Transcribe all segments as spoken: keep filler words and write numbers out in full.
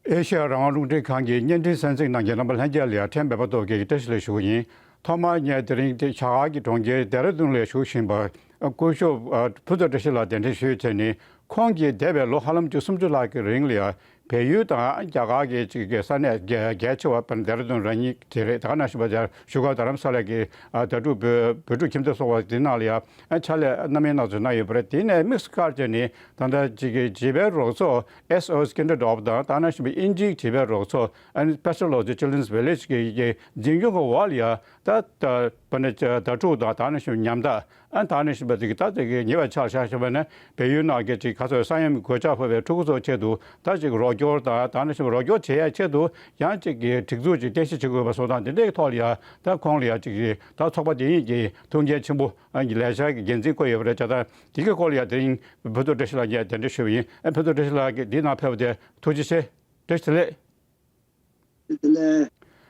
ཨེ་ཤེ་ཡ་རང་དབང་རླུང་འཕྲིན་ཁང་གི་བརྙན་འཕྲིན་གསན་གཟིགས་གནང་མཁན་རྣམ་པ་ལྷན་རྒྱས་ལ་ཡང་ཕྲན་མེད་པ་ཏོག་གིས་བཀྲ་ཤིས་བདེ་ལེགས་ཞུ་གི་ཡིན། ཐོག་མར་ངས་དེ་རིང་དེ་རྒྱ་གར་གྱི་གྲོང་ཁྱེར་ཌེ་ར་ལྡུན་ལ་བཞུགས་བཞིན་པ་སྐུ་ཞབས་ཨ་ཕུན་ཚོགས་བཀྲ་ཤིས་ལགས་གདན་འདྲེན་ཞུས་བྱས་ནས། ཁོང་གིས་འདས་པའི་ལོ་ཧ་ལམ་ཅིག་སུམ་ཅུ་ལྷག་གི་རིང་ལ་ཡང་བལ་ཡུལ་དང་རྒྱ་གར་གྱི་ཅིག་གི་ས་གནས་རྒྱ་གལ་ཆེ་བ་དཔེར་ན་ཌེ་ར་ལྡུན་རང་ཉིད་དེ་རེད། དེ་ག་ནང་བཞིན་པ་དེར་བཞུགས་སྒར་རྡ་རམ་ས་ལ་གི་ཨ་དྭ་ཕྲུག་བོད་བོད་ཕྲུག་ཁྱིམ་སྡེ་སོགས་པ་དེ་ནང་ལ་ཡང་ཨ་ཕྱག་ལས་རྣམ་གཡེང་སྣ་ཚོགས་གནང་ཡོད་པ་རེད། དེ་ནས་དམིགས་སུ་བཀར་བྱས་ནས་ད་ལྟ་ཅིག་གི་བྱིས་པའི་རོགས་ཚོགས་S O S Kinderdorf དང་ད་ག་ནང་བཞིན་པའི་དབྱིན་ཇིའི་བྱིས་པའི་རོགས་ཚོགས་ཨ་ནི་Pestalozzi Children's Village གི་གི་འཛིན་སྐྱོང་གི་འོག་ལ་ཡང་ད་ད་དཔེར་ན་དྭ་ཕྲུག་དང་ད་ག་ནང་བཞིན་ཉམ་ཐག་ཨ་ནི་ད་ག་ནང་བཞིན་པ་དེ་གི་ད་དེ་གི་ཉེ་བའི་ཆར་བཞག་བཞག་པ་ན་བལ་ཡུལ་ནང་གི་ཅིག་ག་ཚོད་ས་ཡོམ་གི་གོད་ཆག་ཕོག་པའི་ཕྲུ་གུ་ཚོའི་ཆེད་དུ་ད་ཅིག་རོགས་སྐྱོར་དང་ད་ག་ནང་བཞིན་པ་རོགས་སྐྱོར་བྱེད་ཡའི་ཆེད་དུ་ཡང་ཅིག་གི་སྒྲིག་འཛུགས་ཅིག་རྟེན་གཞི་བྱེད་དགོས་པ་སོགས་དང་དེ་འདྲའི་ཐོག་ལ་ཡང་ད་ཁོང་ལ་ཡང་ཅིག་གི་ད་ཚོགས་པ་དེ་ཉིད་ཀྱི་ཐུགས་འགན་ཆེན་པོ་ཨ་ལས་འཆར་གྱི་འགན་འཛིན་བསྐོས་ཡོད་པ་རེད། བྱས་ཙང་དེ་གི་སྐོར་ལ་ཡང་དེ་རིང་ཕུན་ཚོགས་བཀྲ་ཤིས་ལགས་ཀྱིས་གདན་འདྲེན་ཞུས་པ་ཡིན། ཨ་ཕུན་ཚོགས་བཀྲ་ཤིས་ལགས་ཀྱིས་འདི་ནང་ཕེབས་པ་དེ་ཐུགས་རྗེ་ཆེ། བཀྲ་ཤིས་བདེ་ལེགས། བདེ་ལེགས།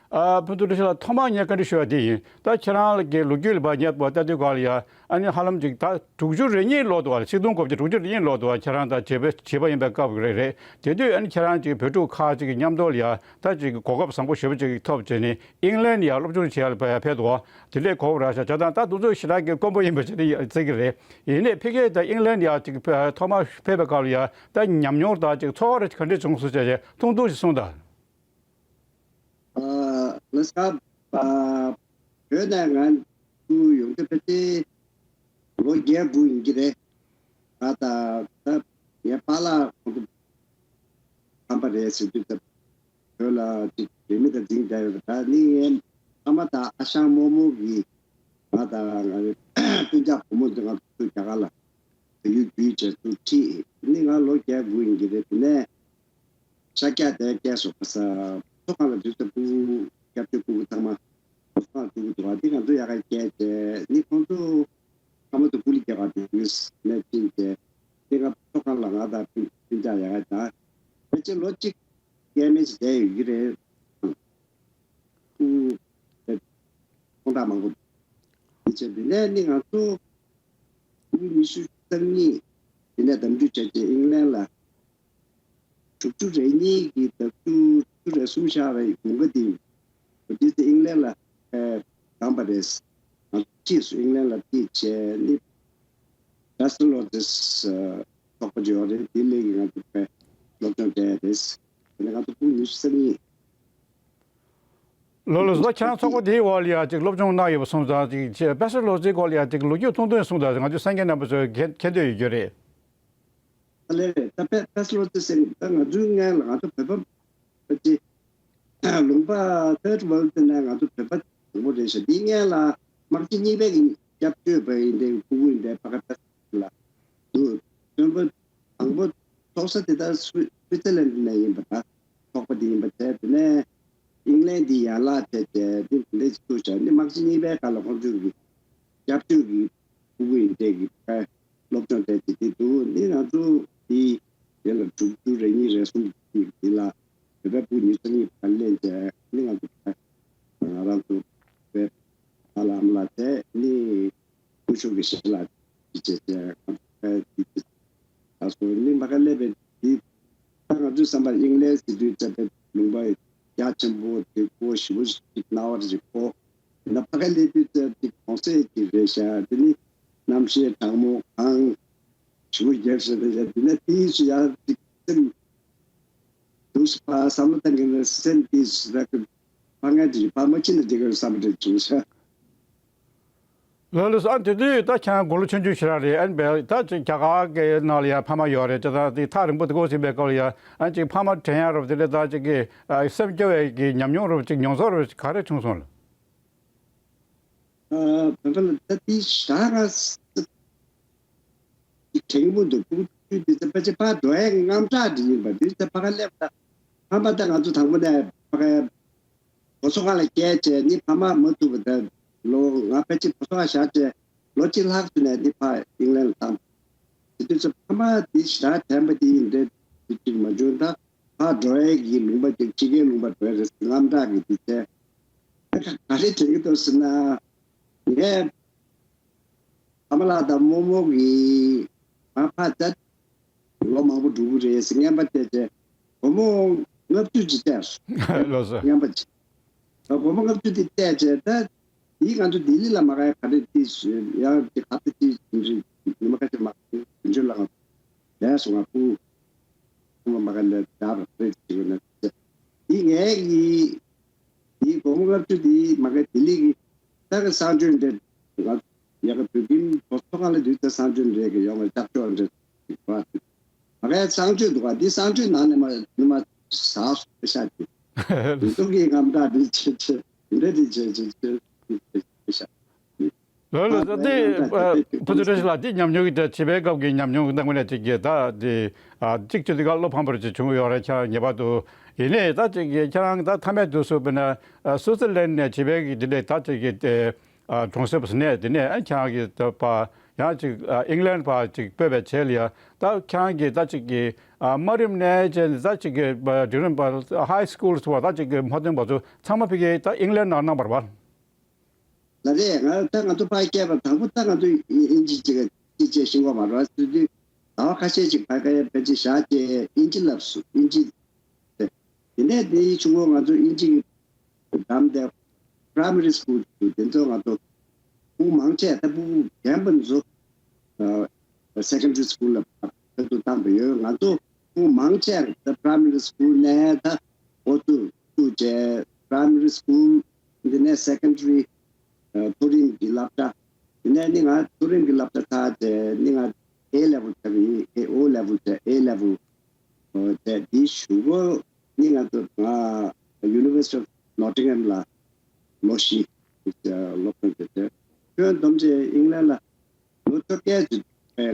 ཨ་ཕུན་ཚོགས་བཀྲ་ཤིས་ལགས་ཐོག་མར་ངས་བཀའ་འདྲི་ཞུ་བ་དེ་ཡིན། ད་ཁྱེད་རང་ལ་གི་ལོ་རྒྱུས་ལ་ཕར་ཉེ་བར་ལྟ་དུས་སྐབས་ལ་ཡ་ཨ་ནི་ཧ་ལམ་ཅིག་ད་དྲུག་ཅུ་རེ་གཉིས་ལོག་འདུག་བ། ཆིག་སྟོང་དགུ་བརྒྱ་དྲུག་ཅུ་རེ་གཉིས་ལོག་འདུག་བ། ཁྱེད་རང་ད་བྱིས་པ་བྱིས་པ་ཡིན་པའི་སྐབས་རེད་རེད། དེ་དུས་ཨ་ནི་ཁྱེད་རང་ཅིག་བོད་ཕྲུག་ཁག་ཅིག་གི་མཉམ་དུ་ལ་ཡ་ད་ཅིག་གོ་སྐབས་བཟང་པོ་ཞེ་པོ་ཅིག་ཐོབ་བྱས་ནས་ཨིང་ལན་ལ་ཡ་སློབ་སྦྱོང་བྱེད་ཡ་ལ་ཕར་ཡ་ཕེབས་འདུག་བ། དེ་འདྲའི་གོ་སྐབས་རག་ཤག་བྱས་ཙང་ད་དུས་ཚོད་ཞེ་དྲག་གི་དཀོན་པོ་ཡིན་པ་ཞིག་རེད་བརྩི་གི་རེད། ཡིན་ནའི་ཕ་གིར་ད་ཨིང་ལན་ལ་ཡ་ཅིག་ཐོག་མར་ཕེབས་པའི་སྐབས་ལ་ཡ་ད་ཉམས་མྱོང་དང་ཅིག་ཚོར་བ་ག་འདྲ་བྱུང་སོང་ཟེར་བྱས་ཐུང་ཐུང་ཞིག་གསུངས་དང་། ཨ་ལགས་སོ། ཨ་བོད་ནས་ང་ཚོ་ཡོང་དུས་ཕལ་ཆེར་ལོ་བརྒྱད་དགུ་ཡིན་གྱི་རེད། ང་དང་ད་ངའི་པཱ་ལགས་ཁོང་ཚོ་ཕམ་པ་རེད་ཟེར་དུས་ད་བོད་ལ་ཅིག་བོད་མི་དང་འཛིང་བསྡད་ཡོད་པ། ད་ནི་ངའི་ཨ་མ་དང་ཨ་ཞང་རྨོ་མོ་གིས་ང་དང་ང་རེ་སྤུན་ཀྱག་བུ་མོ་འདི་ང་ཚོ་རྒྱ་གར་ལ་བོད་ཡིག་བརྒྱུད་བྱས་ཚུར་ཁྲིད། ནི་ང་ལོ་བརྒྱད་དགུ་ཡིན་གྱི་རེད། དེ་ནས་ཤཱཀྱ་དེ་སྐྱེས་སོང་། ཁ་ས་མཐོ་སྒང་ལ་དུས་ཚོད་ཕྲུ་གུ་སྐྱབས་བཅོལ་ཕྲུ་གུ་ཚང་མ་མཐོ་སྒང་ལ་འགྲོ་གི་འདུག་བ། དེ་ང་ཚོ་ཡག་ག་སྐྱེས་བྱས་ནི་ཁོང་ཚོ་ཕ་མ་ཚོ་སྐུ་ལུས་རྒྱག་ག་དུས་ནས་ཕྱིན་བྱས་དེ་ང་མཐོ་སྒང་ལ་ང་དང་སྤུན་སྤུན་ཀྱག་ཡག་ག་དང་ཕལ་ཆེར་ལོ་གཅིག་སྐྱེས་མེད་ཅིག་བསྡད་ཡོད་ཀྱི་རེད། ཁོང་ཁྲག་མང་པོ་འདུག་དེ་བྱས་དེ་ནས་ནི་ང་ཚོ་ཕྲུ་གུ་ཉི་ཤུ་རྩ་གཉིས་དེ་ནས་གདམ་རྒྱུ་བྱས་རྗེས་ཨིང་ལན་ལ་དྲུག་ཅུ་རེ་གཉིས་ཀྱི་ཟླ་བཅུ་དྲུག་ཅུ་རེ་གསུམ་ཤར་བའི་དགུན་ཁ་དེ་ཡིན། དེ་དུས་ཨིང་ལན་ལ་བསྡམས་པ་རེད། ང་ཚོ་ཕྱིས་སུ་ཨིང་ལན་ལ་ཕྱིན་བྱས་ནི་Pestalozzi་ཚོགས་པ་ཅིག་ཡོད་རེད། དེ་ལས་ཀྱི་ང་ཚོ་དཔེ་སློབ་སྦྱོང་སྤྲད་ཡ་རེད། དེ་ནས་ང་ཚོ་ཕྲུ་གུ་ཉི་ཤུ་རྩ་གཉིས། ལགས་ལགས་སོ། ཁྱེད་རང་ཚོགས་པ་དེའི་འོག་ལ་ཡ་ཅིག་སློབ་སྦྱོང་གནང་ཡོད་པ་སོང་ཙང་ཅིག་Pestalozzi་སྐོར་ལ་ཡ་ཅིག་ལོ་རྒྱུས་ཐུང་ཐུང་གསུངས་དང་། ང་ཚོའི་གསན་མཁན་རྣམ་པ་ཚོས་མཁྱེན་མཁྱེན་འདོད་ཡོད་རྒྱུ་རེད། ཨ་ལས་རེད། ད་པེ་པེ་སི་ལོ་ཙི་ཟེར་ད་ང་ཚོའི་སྔོན་ལ་ང་ཚོ་བོད་པ་ཕལ་ཆེར་ལུང་པ་Third World་ནས་ང་ཚོ་བོད་པ་དང་པོ་རེད་ཤག་དེའི་སྔོན་ལ་དམག་སྤྱི་གཉིས་པའི་གི་སྐྱབས་བཅོལ་བ་ཡིན་ཏེ་ཕྲུ་གུ་ཡིན་ཏེ་ཕ་ག་ད་ལ་འདུག་སྟོན་པ་དང་པོ་ཚོགས་ས་དེ་ད་སུའི་སུའི་ཙི་ལན་ནས་ཡིན་པ། ད་ཚོགས་པ་དེ་ཡིན་པ་བྱས། དེ་ནས་ཨིང་ལན་དེ་ཡན་ལག་བྱས་བྱས་དེ་འདི་འདྲ་ཞིག་ཐུག་བྱས་ནི་དམག་སྤྱི་གཉིས་པའི་སྐབས་ལ་ཁོང་ཚོས་གི་སྐྱབས་བཅོལ་གི་ཕྲུ་གུ་ཡིན་ཏེ་གི་ཕ་སློབ་སྦྱོང་སྤྲད་ཀྱི་དེ་འདུག་ནི་ང་ཚོ་དེ་དེ་ལ་དྲུག་ཅུ་རེ་གཉིས་རེ་གསུམ་གྱི་དེ་ལ་བོད་པའི་ཕྲུ་གུ་ཉི་ཤུ་རྩ་གཉིས་ཕར་ལེན་བྱས་ནི་ང་ཚོ་ང་རང་ཚོ་བོད་ཨ་ལ་ཨ་མ་ལགས་བྱས་ནི་སྐུ་ཞབས་ཀྱི་ཞལ་ལག་ཅིག་བྱས་བྱས་ང་ཚོ་ཕ་དེ་དེ་ད་སོ་ནི་མ་ག་ལས་པའི་དེ་ད་ང་ཚོའི་བསམ་པར་ཨིང་ལན་ཟེར་དུས་ཙམ་པའི་ལུང་པ་རྒྱ་ཆེན་པོ་དེ་ཁོ་ཞེ་པོ་ཅིག་སྣང་བ་ཅིག་ཁོ། ན་ཕ་ག་ལས་དུས་ཙམ་ཅིག་གོང་ཚད་ཅིག་རེད་ཤག་དེ་ནི་གནམ་གཤིས་གྲང་མོ་གངས་ཞེ་པོ་རྒྱབ་ཤག་རེད་ཤག་དེ་ནས་དེའི་ཕྱི་ཡར་ཅིག་སེམས་སྡུག་སུ་ཕར་བསམ་བློ་བཏང་གི་ན་སེམས་དེ་ཞེ་དྲག་གི་ཕ་ག་དེ་ཕར་མ་ཕྱིན་ན་འགྲིག་གི་རེད་བསམ་པ་འདྲ་བྱུང་ཤག་ལགས་ལགས་སོ། ཨ་དེ་དུས་ད་ཁྱེད་རང་དགུང་ལོ་ཆུང་ཆུང་ཞིག་རང་རེད། ཨ་ནི་བས་ད་ཅིག་རྒྱ་གར་གྱི་ནང་ལ་ཡང་ཕ་མ་ཡོད་རེད། ད་ད་དེ་ཐག་རིང་པོ་དེ་གོ་ཟིན་པའི་སྐབས་ལ་ཡང་ཨ་ཅིག་ཕ་མ་དྲན་ཡ་རབས་དེ་འདྲ་ད་ཅིག་གི་ཨ་སེམས་སྐྱོ་བའི་གི་ཉམས་མྱོང་རབས་ཅིག་མྱོང་ཚོར་རབས་ཅིག་ག་རེ་བྱུང་སོང་ལ། ཨ་བོད་པ་ལ་ད་དེ་ཞག་ང་ཅིག་དྲན་གྱི་མི་འདུག་ཕྲུ་གུ་དུས་དེ་ཚེ་ཕལ་ཆེར་ཕར་འགྲོ་ཡ་གི་དངངས་སྐྲག་དེ་ཡིན་པ། དེ་ཚེ་ཕ་ག་སླེབས་ད་ཕ་མ་ད་ང་ཚོ་དང་པོ་ནས་ཕ་ག་བོད་ཚོ་ཁ་ལ་སྐྱེས་བྱས་ནི་ཕ་མ་མ་ཐུག་པ་དང་ལོ་ང་ཕལ་ཆེར་བོད་ཚོ་ཁ་བཞག་བྱས་ལོ་གཅིག་ལྷག་ཙམ་ནས་ནི་ཕར་ཨིང་ལན་ལ་བཏང་། དེ་དུས་ཚོད་ཕ་མ་དེ་ཞེ་དྲག་དྲན་པ་དེ་ཡིན་འདྲ་དེ་གཅིག་མ་བྱུང་། ད་ཕར་འགྲོ་ཡས་ཀྱི་ལུང་པ་དེ་ཕྱི་རྒྱལ་ལུང་པ་འགྲོ་ཡས་རེད་ཟེར་དངངས་སྐྲག་གི་དེ་བྱས། ད་ག་རེ་དྲན་གྱི་འདུག་ཟེར་ན། ངས་ཨ་མ་ལགས་དང་རྨོ་མོ་གིས་ང་ཕར་ད་ལོ་མང་པོ་འགྲོ་གི་རེད་ཟེར་རྔན་པ་སྤྲད་བྱས། བུ་མོ་ ལྔ་བཅུ་ཅིག་བལྟས་སོང་། ལགས་སོ། རྔན་པ་ཅིག་ད་སྒོར་མོ་ལྔ་བཅུ་དེ་བལྟས་བྱས། ད་དེའི་ང་ཚོ་ལྡི་ལི་ལ་མ་ག་ག་རེ་དེ་ཡང་དེ་ཁ་ཏི་དེ་ཉི་མ་ཁ་ཅིག་མ་དུས་ཆེན་ལ་ང་ལས་སོང་། ང་ཕུ་ཕུ་མ་ག་ལས་ད་ར་རེད་ཅིག་ན་དེ་ངའི་གི་དེའི་སྒོར་མོ་ལྔ་བཅུ་དེ་མ་ག་ལྡི་ལི་གི་ད་གི་གསང་སྤྱོད་འདྲ་ང་ཡ་གི་བོད་ཁྱིམ་བོད་ཚོ་ཁ་ལ་དུས་ད་གསང་སྤྱོད་འདྲ་གི་ཡོང་བའི་ལྕགས་ཤོག་འདྲ་ཞིག་བ། ད་གའི་གསང་སྤྱོད་འདུག་ག་འདི་གསང་སྤྱོད་ནང་ནས་མ་ནུ་མ་ཟ་སོ་ཤ་དེ་འདུག་གི་ངམ་ད་འདི་ཆེ་ཆེ་འདྲ་འདི་ཆེ་ཆེ་ཆེ་ཤ། ལོ་ལོ་ད་དེ་ཕུ་ཚུ་བཀྲ་ཤིས་ལགས། དེ་ཉམས་མྱོང་གི་ད་བྱིས་པའི་སྐབས་ཀྱི་ཉམས་མྱོང་གི་སྟེང་ནས་ཅིག་གི་ད་དེ་གཅིག་བྱས་དུས་ག་བློ་ཕམ་པར་ཅིག་བྱུང་ཡོད་རེད། ཁྱེད་རང་ངེས་པར་དུ་ཡིན་ནའི་ད་ཅིག་གི་ཁྱེད་རང་ད་མཐའ་མའི་དུས་སུ་དཔེར་ན་སུའུ་ཙི་ལན་ནས་བྱིས་པའི་གི་དེ་འདྲའི་ད་ཅིག་གི་དེ། ཨ་གྲོང་གསེབ་སུ་གནས། དེ་ནས་ཨ་ཁྱེད་རང་གིས་ད་ཕར་ཡང་ཅིག་ཨ་ཨིང་ལན་ཕར་ཅིག་སྤོས་པའི་རྗེས་ལ་ཡ་ད་ཁྱེད་རང་གིས་ད་ཅིག་གི་ཨ་དམའ་རིམ་ནས་བྱས་ནས་ད་ཅིག་གི་ཨ་འབྲིང་རིམ་པ་ཧའི་སི་ཀུལ་ཚོ་བ་ད་ཅིག་གི་མ་ཐོན་པ་ཚོ་ཚང་མ་ཕ་གིར་ད་ཨིང་ལན་ནང་གནང་བ་རེད་པ། ལགས་རེད། ང་ད་ང་ཚོ་ཕར་སྐྱེས་པ་དང་པོ་ད་ང་ཚོ་ཨིན་ཇི་ཅིག་གི་ཅིག་བྱས་ཤེས་ཀྱི་ཡོད་མ་རེད་པ། དེ་དུས་ཟླ་བ་ཁ་ཤས་ཅིག་ཕ་གིར་ཕལ་ཆེར་བཞག་བྱས་ཨིན་ཇི་བསླབས་སོང་། ཨིན་ཇི། དེ་ནས་དེའི་གཞུག་གུ་ང་ཚོ་ཨིན་ཇི་གི་བདམས་ཏེ་པ་རའི་མ་རི་སི་ཀུལ་དེ་ཚོ་ང་ཚོ་ཕྲུ་གུ་མང་ཆེ་ད་ཕྲུ་གུ་རྒན་པ་ཚོ་ཨ་སེ་ཀན་ཌ་རི་སི་ཀུལ་ལ་ཕར་ཚུར་བཏང་བ་ཡོད། ང་ཚོ་ཕྲུ་གུ་མང་ཆེ་ད་པ་རའི་མ་རི་སི་ཀུལ་ནས་ད་འགོ་བཙུགས་བཙུགས་བྱས་པ་རའི་མ་རི་སི་ཀུལ། དེ་ནས་སེ་ཀན་ཌ་རི་ཨ་མཐོ་རིམ་གྱི་སློབ་གྲྭ། དེ་ནས་ནི་ང་མཐོ་རིམ་གྱི་སློབ་གྲྭ་ཚར་བྱས་ནི་ང་ཨེ་ལེ་ཝལ་བྱས་པ་ཡིན། ཨོ་ལེ་ཝལ་བྱས། ཨེ་ལེ་ཝལ་བྱས། དེའི་གཞུག་གུ་ནི་ང་ཚོ་ང་University of Nottingham ལ་ལོ་བཞི་སློབ་སྦྱོང་བྱས་བྱས། ཁྱོན་བསྡོམས་བྱས་ཨིང་ལན་ལ་ལོ་བཅོ་བརྒྱད་ཅིག་ང་བསྡད་པ་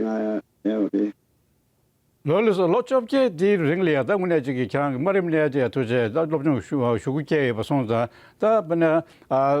རེད། ལོ་ལོ་སོ་ལོ་བཅོ་བརྒྱད་དེའི་རིང་ལ་ཡ་ད་དངོས་གནས་ཅིག་གི་ཁྱེད་རང་གི་དམའ་རིམ་ནས་ཅིག་ཡ་ཐུགས་རྗེ་ད་སློབ་སྦྱོང་ཞུ་ཞུ་སྒོ་བསྐྱལ་ཡོད་པ་སོང་ཙང་། ད་དཔེར་ན་ཨ་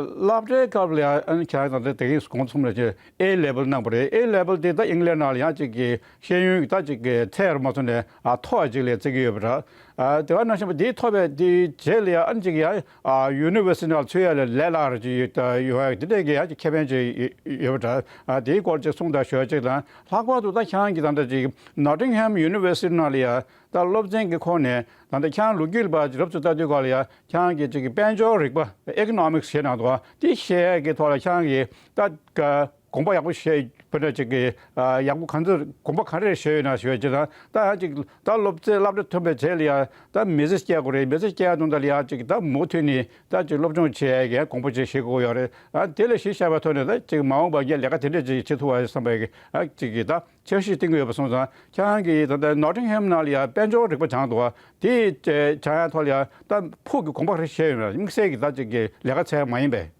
སློབ་གྲྭའི་སྐབས་ལ་ཡ་ཨ་ནི་ཁྱེད་རང་ད་ལྟ་དེ་གིན་གོང་གསུམ་ལ་ཅིག་ཨེ་ལེ་ཝལ་གནང་བ་རེད། ཨེ་ལེ་ཝལ་དེ་ད་ཨིང་ལན་ནང་ལ་ཡང་ཅིག་གི་ཤེས་ཡོན་གྱི་ད་ཅིག་གི་ཚད་རུ་མ་སོང་ནས་ཨ་མཐོ་བ་ཅིག་ལ་བརྩི་གི་ཡོད་པ་རེད། ཨ་དེ་བ་ནང་བཞིན་པ་དེ་ཐོབ་པའི་དེའི་རྗེས་ལ་ཡ་ཨ་ནི་ཅིག་ཡ་ཨ་ཡུ་ནི་ཝར་སི་ཊི་ནང་ཚུད་ཡ་ལ་ལས་སླ་རུ་ཅིག་ཡོད་ད་ཡོད་ཡ་དེ་འདྲས་ཀྱི་ཡ་ཅིག་ཁེ་ཕན་ཅིག་ཡོད་པ་རེད། ཨ་དེའི་སྐོར་ཅིག་གསུངས་དང་ཞུ་ཡ་ཅིག་དང་། ལྷག་པར་དུ་ད་ཁྱེད་རང་གིས་ད་ལྟ་ཅིག་Nottingham University ནང་ལ་ཡ་ད་སློབ་ཚན་གྱི་ཁོངས་ནས་ད་ལྟ་ཁྱེད་རང་ལོ་རྒྱུས་ལ་རབ་ཏུ་ལྟ་དུས་སྐབས་ལ་ཡ་ཁྱེད་རང་གིས་ཅིག་གི་དཔལ་འབྱོར་རིག་པ་Economics ཞེས་གནང་འདུག་དེ་ཤེས་ཡ་གི་ཐོག་ལ་ཁྱེད་རང་གིས་ད་ག་དགོངས་པ་ཡག་པོ་བཞེས། དཔེར་ན་ཅིག་གི་ཡག་པོ་གང་ཚོད་དགོངས་པ་ག་རེ་བཞེས་ཡོད་ན་ཞུ་ཡ་ཅིག་དང་། ད་ཡང་ཅིག་ད་སློབ་ཚན་སློབ་གྲྭ་ཐོན་པའི་རྗེས་ལ་ཡ་ད་མི་ཚེ་སྐྱེལ་དགོས་རེད། མི་ཚེ་སྐྱེལ་ཡ་དོན་དག་ལ་ཡ་ཅིག་ད་མུ་མཐུད་ནས་ད་ཅིག་སློབ་སྦྱོང་བྱེད་ཡ་གི་དགོངས་པ་ཅིག་བཞེས་དགོས་ཡོད་རེད། ཨ་དེ་ལ་གཞི་བཞག་པའི་ཐོག་ནས་ད་ཅིག་མ་འོངས་པ་ངས་ལས་ཀ་དེ་འདྲས་ཅིག་བྱེད་ཐུབ་པ་བསམ་པའི་གི་ཨ་ཅིག་གི་ད་འཆར་གཞི་བཏིང་གི་ཡོད་པ་སོང་ཙང་། ཁྱེད་རང་གིས་ད་ལྟ་Nottingham ནང་ལ་ཡ་དཔལ་འབྱོར་རིག་པ་སྦྱངས་འདུག་དེ་སྦྱང་ཡ་ཐོག་ལ་ཡ་ད་ཕུགས་ཀྱི་དགོངས་པ་རེ་བཞེས་ཡོད་ན། དམིགས་བསལ་གྱི་ད་ཅིག་གི་ལས་ཀ་འཚོལ་མ་ཡིན་པས།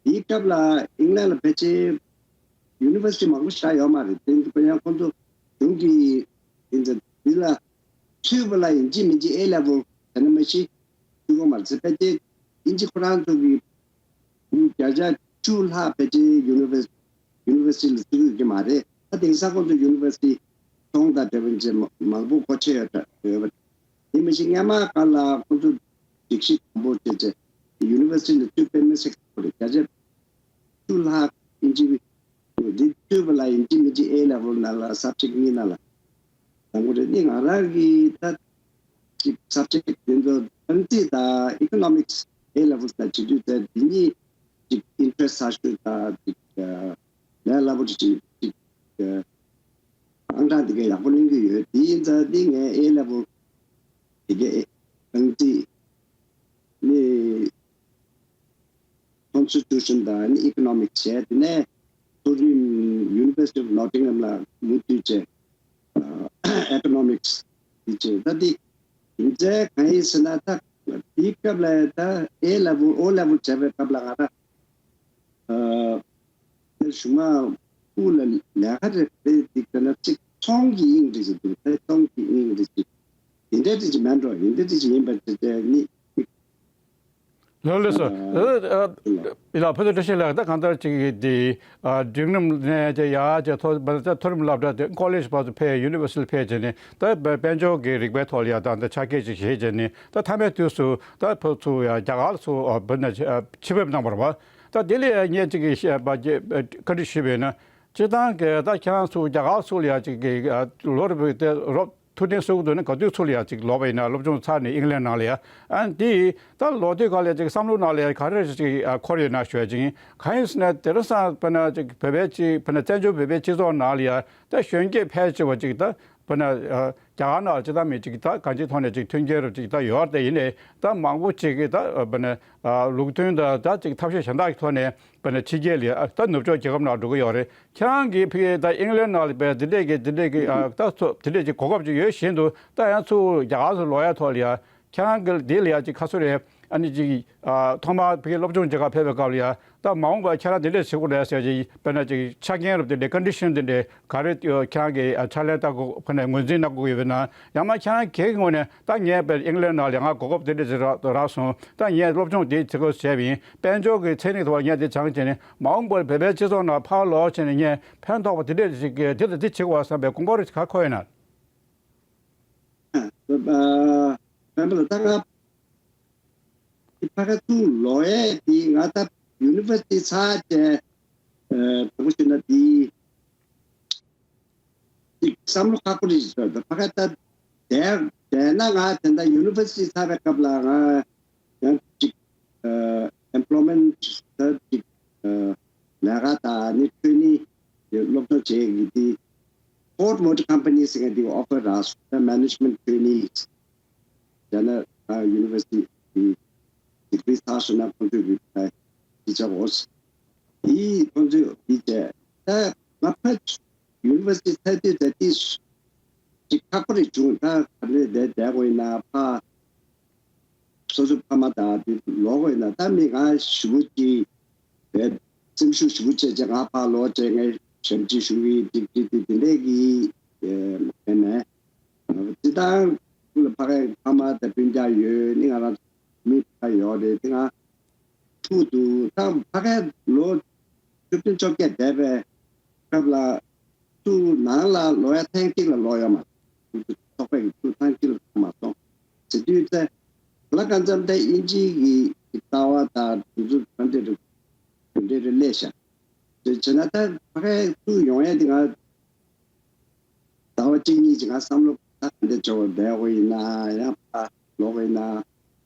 དེའི་སྐབས་ལ་ཨིང་ལན་ལ་ཕལ་ཆེར་ཡུ་ནི་ཝར་སི་ཊི་མང་པོ་ཞིག་ཡོད་མ་རེད། དེ་ཡིན་དུས་ཡང་ཁོང་ཚོ་གཞུང་གིས་ཡིན་ཙང་འདི་ལ་ཚུད་པ་ལ་ཡིན་གཅིག་མིན་གཅིག་ཨེ་ལེ་ཝལ་དེ་ནས་མ་གཞི་ཚུད་ཀྱི་མ་རེད་ཟེར། ཕལ་ཆེར་ཨིན་ཇི་ཁོ་རང་ཚོ་གི་བརྒྱ་ཆ་བཅུ་ལྷག་ཕལ་ཆེར་ཡུ་ནི་ཝར་ཡུ་ནི་ཝར་སི་ཊི་ལ་ཚུད་ཀྱི་མ་རེད། ད་དེང་སང་ཁོང་ཚོ་ཡུ་ནི་ཝར་སི་ཊི་ཚོང་དང་འབྲེལ་བ་ཅན་མང་པོ་སྒོ་ཕྱེ་ཡོད་པ་རེད། དེ་མ་གཞི་སྔོན་མ་སྒང་ལ་ཁོང་ཚོ་སྒྲིག་གཞི་དམ་པོ་བྱས་བྱས་ཡུ་ནི་ཝར་སི་ཊི་ལ་ཚུད་དཔེ་མི་སྲིད་པ་རེད། བརྒྱ་ཆ་བཅུ་ལྷག་ཨིན་ཇི་འདི་ཚུད་པ་ལ་ཡིན་གཅིག་མིན་གཅིག་ཨེ་ལེ་ཝལ་ནང་ལ་སབ་ཇེག་གཉིས་ནང་ལ་དང་པོ་རེད། ནི་ང་རང་གིས་ད་ཅིག་སབ་ཇེག་དེ་ཚོ་ཏང་རྩིས་དང་ཨི་ཀོ་ནོ་མིག་སི་ཨེ་ལེ་ཝལ་དང་བྱེད་དུས་ད་འདི་གཉིས་ཅིག་ཨིན་ཊི་རེ་སི་ཊི་ཆེ་ཤོས་དང་ཅིག་ལས་སླ་པོ་ཅིག་ཅིག་ཨང་གྲངས་དེ་ག་ཡག་པོ་ལེན་གྱི་ཡོད། དེ་ཡིན་ཙང་འདི་ངའི་ཨེ་ལེ་ཝལ་དེ་གའི་ཏང་རྩིས་ནི་Constitution དང་ཨི་ཀོ་ནོ་མིག་སི་བྱས། དེ་ནས་མཐོ་རིམ་University of Nottingham ལ་མུ་མཐུད་བྱས། ཨེ་ཀོ་ནོ་མིག་སི་དེ་བྱས། ད་དེ་རྒྱུ་མཚན་གང་ཡིན་ཟེར་ན། ད་དེའི་སྐབས་ལ་ད་ཨེ་ལེ་ཝལ་ཨོ་ལེ་ཝལ་བྱས་པའི་སྐབས་ལ་ང་རང་ཨ་དེར་གཞུང་མང་དབུ་ལ་ལས་ཀ་རེ་རེ་འདི་ལྟ་ན་གཅིག་ཚོང་གི་དབྱིངས་རེ་ཞིག་འདུག་དེ་ཚོང་གི་དབྱིངས་རེ་ཞིག་འདི་འདྲ་རེ་ཞིག་མེད་འགྲོ། ཡིན་འདི་རེ་ཞིག་ཡིན་པ་དེ་དེ་ནི། ལགས་ལགས་སོ། ཨ་ཨ་ཡིན་ལགས། ཕུན་ཚོགས་བཀྲ་ཤིས་ལགས། ད་གང་ལྟར་ཅིག་གི་འདི་ཨ་འབྲིང་རིམ་ནས་ཅིག་ཡར་ཅིག་མཐོ་མཐོ་རིམ་སློབ་གྲྭ་དེ་ཀོ་ལེཇ་བར་དུ་ཕེབས། ཡུ་ནི་ཝར་སི་ཊི་ཕེབས་བྱས་ནས་ད་དཔལ་འབྱོར་གྱི་རིག་པའི་ཐོག་ལ་ཡང་ད་ལྟ་ཕྱག་འཁྱེར་ཅིག་བཞེས་བྱས་ནས། ད་མཐའ་མའི་དུས་སུ་ད་ཕར་ཚུར་ཡང་རྒྱ་གར་ཚུར་ཨ་བོད་ནས་ཕྱིར་ཕེབས་གནང་བ་རེད་པ། ད་དེ་ལ་ངས་ཅིག་གི་བཤད་པ་བཀའ་འདྲི་ཞུས་པ་ཡིན་ན། སྤྱིར་བཏང་གི་ད་ཁྱེད་རང་ཚོ་རྒྱ་གར་ཚོ་ལ་ཡང་ཅིག་གི་ལོ་རེ་བོད་དེ་རོབ་ ཐུགས་གཏན་གསོལ་གྱི་འདུག་ན། ག་དུས་ཚོད་ལ་ཡ་ཅིག་ལོག་པ་ཡིན་ན། སློབ་སྦྱོང་ཚར་ནས་ཨིང་ལན་ནང་ལ་ཡ། ཨ་ནི་དེ་ད་ལོག་དུས་ག་ལ་ཡ་ཅིག་བསམ་བློ་ནང་ལ་ཡ་ག་རེ་ཅིག་ཨ་འཁོར་ཡོད་ན་ཞུ་ཡ་ཅིག་ཡིན། གང་ཡིན་ཟེར་ན་དེང་སང་དཔེར་ན་ཅིག་བོད་པའི་ཅིག་དཔེར་ན་བཙན་བྱོལ་བོད་པའི་སྤྱི་ཚོགས་ནང་ལ་ཡ་ད་གཞོན་སྐྱེས་ཕལ་ཆེ་བ་ཅིག་ད་དཔེར་ན་ཨ་རྒྱ་གར་ནང་ལ་ཅིག་ད་མི་ཅིག་ད་གང་ཅིའི་ཐོག་ནས་ཅིག་མཐུན་རྐྱེན་རུ་ཅིག་ད་ཡོད་རེད། དེ་ཡིན་ནའི་ད་མང་པོ་ཅིག་གིས་ད་དཔེར་ན་ཨ་ལུགས་མཐུན་དང་ད་ཅིག་ཐབས་ཤེས་གཞན་དག་གི་ཐོག་ནས་དཔེར་ན་ཕྱི་རྒྱལ་ལ་ཡ་ད་ནུབ་ཕྱོགས་རྒྱལ་ཁབ་ནང་འགྲོ་གི་ཡོད་རེད། ཁྱེད་རང་གིས་ཕ་གིར་ད་ཨིང་ལན་ནང་ལ་བས་འདི་འདྲས་ཀྱི་འདི་འདྲས་ཀྱི་ཨ་ད་ཚོ་འདི་འདྲས་ཀྱི་གོ་སྐབས་ཅིག་ཡོད་བཞིན་དུ། ད་ཡང་ཚུར་རྒྱ་གར་སུ་ལོག་ཡ་ཐོག་ལ་ཡ་ཁྱེད་རང་གི་འདི་ལ་ཡ་ཅིག་ཁ་སོ་རེད། ཨ་ནི་ཅིག་ཨ་ཐོག་མར་ཕ་གིར་སློབ་སྦྱོང་བྱེད་གར་ཕེབས་པའི་སྐབས་ལ་ཡ་ད་མ་འོངས་པར་ཁྱེད་རང་འདི་འདྲས་བྱེད་དགོས་རེད་ཟེར་ཅིག་དཔེར་ན་ཅིག་ཆ་རྐྱེན་རུ་འདི་འདྲས་ཀོན་ཌི་ཤན་འདི་འདྲས་ག་རེ་ཁྱེད་རང་གིས་ཨ་ཕྱག་ལེན་བསྟར་དགོས། ཕ་ནས་ངོས་འཛིན་གནང་དགོས་ཡོད་པ་ན། ཡང་ན་ཁྱེད་རང་སྒེར་གྱི་ངོས་ནས་ད་ངས་དཔེར་ཨིང་ལན་ནང་ལ་ཡ་ང་གོ་སྐབས་འདི་འདྲས་ཅིག་རག་རག་སོང་། ད་ངས་སློབ་སྦྱོང་འདི་བྱེད་དགོས་བྱས་པ་ཡིན། དཔལ་འབྱོར་གྱི་ཚན་རིག་ཐོག་ངས་འདི་སྦྱངས་བྱས་ནས་མ་འོངས་པར་བོད་པའི་སྤྱི་ཚོགས་ནང་ཕར་ལོག་བྱས་ནས་ངས་ཕན་ཐོགས་པ་དེ་འདྲས་ཞིག་གི་དེ་དང་དེ་བྱེད་དགོས་བསམ་པའི་དགོངས་པ་རེ་ག་འཁོར་ཡོད་ན། ཨ་ཨ་བན་པ་ལ་ད་ང་ཕ་ག་ཚུར་ལོག་ཡས་དེ་ང་ད་ཡུ་ནི་ཝར་སི་ཊི་ཚར་བྱས་ཨ་དང་པོ་ཞུས་ན་དེ། ཅིག་བསམ་བློ་ཁག་པོ་རེད་ཟེར་ད། ཕ་ག་ད་བསྡད་བསྡད་ན་ང་དེ་འདྲ་ཡུ་ནི་ཝར་སི་ཊི་ཚར་བའི་སྐབས་ལ་ང་ཡང་ཅིག་ཨེམ་པོ་ལོའི་མེན་ཊི་ད་ཅིག་ལས་ཀ་དང་ནི་ཊེ་རེ་ནིང་སློབ་སྦྱོང་བྱེད་ཀྱི་དེ་ཕོར་ཌི་མོ་ཊར་ཀམ་པ་ནི་ཟེར་མཁན་དེ་ཨོ་ཕར་རག་སོང་། ད་མེ་ནེ་ཇི་མེན་ཊི་ཊེ་རེ་ནིང་ཡང་ན་ཡུ་ནི་ཝར་སི་ཊི་ཌི་གི་རི་ཁི་རི་ཚར་སོང་ན་ཁོང་ཚོས་ཀྱི་ཊི་ཅར་གོར་སི་དེ་ཁོང་ཚོས་དེ་བྱས། ད་ང་ཕ་ཡུ་ནི་ཝར་སི་ཊི་ཚར་དུས་ད་དེ་ཅིག་ཁག་པོ་རེ་བྱུང་། ད་ག་རེ་བསྡད་བསྡད་དགོས་ཡིན་ན། ཕ་སོ་སོའི་ཕ་མ་དང་དེ་ལོག་དགོས་ཡིན་ན། ད་མི་ང་ཞེ་པོ་ཅིག་བས་སེམས་ཤུགས་ཞེ་པོ་བྱས་བྱས་ང་ཕར་ལོག་བྱས་ངས་ཞབས་ཕྱི་ཞུ་གི་ཡིན། ཅིག་ཅིག་དེ་དེ་འདྲས་ཀྱི་ཨེ་མེད་མེད། སྤྱིར་བཏང་ཁོ་ལ་ཕ་གའི་ཕ་མ་དང་སྤུན་ཀྱག་ཡོད་ནི། ང་རང་མི་ཕ་ཡོད་རེད། དེ་ང་ཕྲུ་གུ་དང་ཕ་གའི་ལོ་བཅུ་བདུན་བཅོ་བརྒྱད་བསྡད་པའི་སྐབས་ལ་ཚུར་ནང་ལ་ལོག་ཡ་ཐེངས་གཅིག་ལ་ལོག་ཡོད་མ་རེད། ཚོགས་པའི་ཚུར་ཐེངས་གཅིག་ལ་ཐུག་མ་སོང་། བྱེད་དུས་ཚེ་ལ་གང་འཚམ་དེ་དབྱིན་ཇི་གི་ལྟ་བ་དང་དེ་ཚོ་ག་འདྲ་རེད། ག་འདྲ་རེད་སླེབས་ཤག་བྱས་ན་ད་ཕ་གའི་ཚུར་ཡོང་ཡ་དེ་ང་ཟླ་བ་གཅིག་གཉིས་ཀྱི་ང་བསམ་བློ་ད་ག་འདྲ་བྱེད་དགོས་བསྡད་དགོས་ཡིན་ན། ཡང་ཕར་ལོག་དགོས་ཡིན་ན།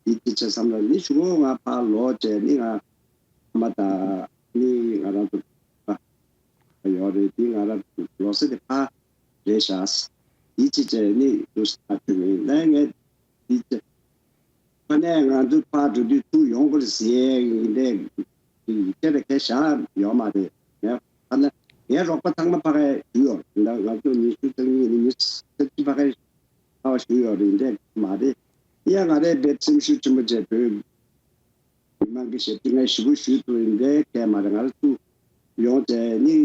ཡིད་ཆེས་བྱེད་བསམ་བློ་ནི་ཞུ་གོ། ང་ཕར་ལོག་བྱས་ནི་ང་ཕ་མ་དང་ནི་ང་རང་ཚོ་ཕ་ཡོད་རེད། དེ་ང་རང་ཚོ་ལོ་སེ་དེ་ཕ་རེད་ཤག་ཡིད་ཆེས་བྱས་ནི་འདུག་ས་ཐག་ཆོད་མེད། ལས་ངས་དེ་ཚེ་ཕ་ནས་ང་ཚོ་ཕར་འགྲོ་དུས་ཚུར་ཡོང་དགོས་རེད་ཟེར་ཡས་ཀྱི་འདྲས་སྐད་ཆ་གང་ཡང་བཤད་ཡོད་མ་རེད། ངས་ཕ་ན་ངའི་རོགས་པ་ཚང་མ་ཕ་གིར་ཞུགས་ཡོད་རེད། ད་ང་ཚོ་ཉི་ཤུ་རྩ་གཉིས་ནས་ཉི་ཤུ་རྩ་གཅིག་ཕ་གིར་ཕ་བ་ཞུགས་ཡོད་རེད་འདྲས་མ་རེད། ཡ་ང་རས་དཔེ་སེམས་ཤུགས་ཆེན་པོ་བྱས་བོད་མི་མང་གི་ཞབས་ཕྱི་ངས་ཞེ་པོ་ཞུས་ཐུབ་ཡིན་འདྲས་སྐད་མ་རེད། ང་རང་ཚུར་ཡོང་བྱས་ནི་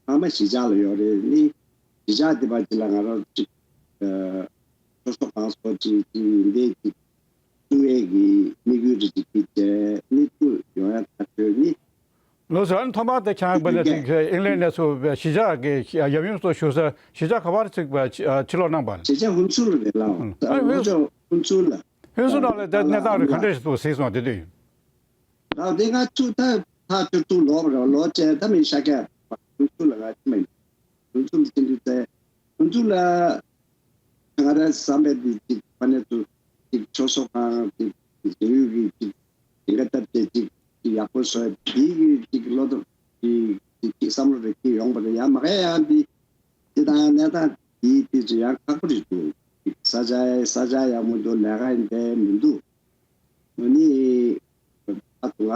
ཚང་མ་གཞིས་ཆགས་ལ་ཡོད་རེད། ནི་གཞིས་ཆགས་འདི་པ་ཅིག་ལ་ང་རང་ཅིག་ཨ་ཚོགས་གཙོ་ཁང་སོགས་ཅིག་ཅིག་འདི་ཅིག་བཙུགས་ཡས་ཀྱི་དམིགས་ཡུལ་རེ་ཅིག་ཅིག་བྱས་ནི་ཚུར་ཡོང་ཡ་ཐག་ཆོད་ནི། ལགས་སོ། ཨ་ནི་ཐོག་མར་དེ་ཁྱེད་རང་དཔེར་ན་ཅིག་ཨིང་ལན་ནས་ཚུར་གཞིས་ཆགས་ཀྱི་ཡབ་ཡུམ་སོགས་བཞུགས་ས་གཞིས་ཆགས་ག་པར་ཅིག་ཕྱིར་ལོག་གནང་པ། གཞིས་ཆགས་ཧུན་སུར་རེད་ལགས། ཨ་ནི་ཧུན་སུར། ཧུན་སུར་ལ། ཧུན་སུར་ནང་ལ་ད་གནས་སྟངས་རེ་ག་འདྲ་ཞིག་འདུག་གཟིགས་སོང་། དེ་དུས་ཡིན། ལགས་དེ་ང་ཚུར་ད་ཐག་ཆོད་ཚུར་ལོག་རེད། ལོག་བྱས་ད་མི་ཤ་ཁ་ཧུན་སུར་ལ་ང་ཅི་མ་ཡིན། ཧུན་སུར་ལ་ཕྱིན་དུས་ཚེ་ཧུན་སུར་ལ། ང་རང་བསམ་པའི་འདི་གཅིག་ཕ་ནས་ཚུར་གཅིག་ཚོགས་གཙོ་ཁང་གཅིག་གཅིག་འབྲེལ་ཡོད་ཀྱི་གཅིག་ཞིང་ཁ་བཏབ་བྱས་གཅིག་གཅིག་ཡག་པོ་བཟོས། དེའི་གི་གཅིག་བློ་སྟོབས་གཅིག་གཅིག་བསམ་བློ་རེ་སྐྱེ་ཡོང་པ་རེད། ཡང་མ་གས་ཡང་འདི་འདི་དང་གནས་སྟངས་འདིའི་དུས་ཚོད་ཡང་ཁག་པོ་རེད་འདུག་ས་ཆ་ས་ཆ་ཡག་མོ་འདུག་ལས་ཀ་ཡིན་པས་མི་འདུག་ཨ་ནི་ཨ་ང་ཟླ་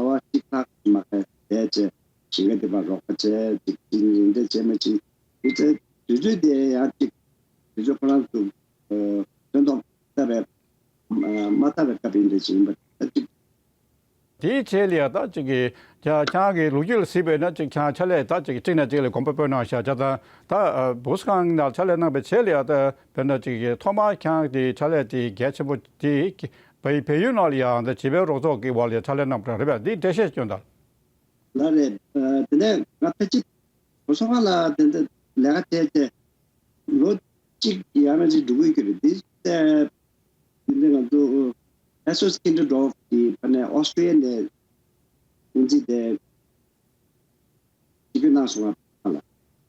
བ་གཅིག་ལྷག་མ་གས་བསྡད་བྱས་ཞིང་ཁ་འདི་པར་རོགས་པ་བྱས་གཅིག་གཅིག་ཡིན་འདྲ་བྱས་མ་བྱས་དུས་ཚོད་དུས་ཚོད་དེ་ཡང་གཅིག་དུས་ཚོད་ཁོ་རང་ཚོ་སྟོན་ཐོག་ལྟ་བའི་མ་ལྟ་བའི་སྐབས་ཡིན་འདྲ་ཞིག་ཡིན་པ་ཅིག་དེའི་རྗེས་ལ་ཡ་ད་ཅིག་གི་ཁྱེད་རང་གི་ལོ་རྒྱུས་ལ་གཟིགས་པས་ན་ཅིག་ཁྱེད་རང་ཕྱག་ལས་ད་ཅིག་གཅིག་ནས་གཅིག་ལ་གོམ་པ་སྤོས་གནང་བཞག་ཅག་དང་ད་བུ་གསོ་ཁང་ནང་ཕྱག་ལས་གནང་བའི་རྗེས་ལ་ཡ་ད་དཔེར་ན་ཅིག་གི་ཐོག་མར་ཁྱེད་རང་གི་ཕྱག་ལས་དེ་གལ་ཆེན་པོ་དེ་བལ་བལ་ཡུལ་ནང་ལ་ཡང་ད་བྱིས་པའི་རོགས་ཚོགས་ཀྱི་འོག་ལ་ཕྱག་ལས་གནང་བ་རེད་པས། འདི་འགྲེལ་བཤད་སྐྱོན་དང་། ལགས་རེད། དེ་ནས་ང་ཕལ་ཆེར་བུ་གསོ་ཁང་ལ་དེ་འདྲ་ལས་ཀ་བྱས་བྱས། ལོ་གཅིག་ཡང་ན་གཅིག་འགྲོ་གི་ཡོད་རེད། དེ་ལྟ་དེ་འདྲ་ང་ཚོ་ཨེ་སོ་སི་ཁིན་ཏེ་ཌོར་ཕ་གི་ཕ་ནས་ཨོ་སི་ཊྲི་ཡ་ལི་ཡའི་དབུ་འཛིན་དེ་ཅིག་གནང་སོང་བ་ལ།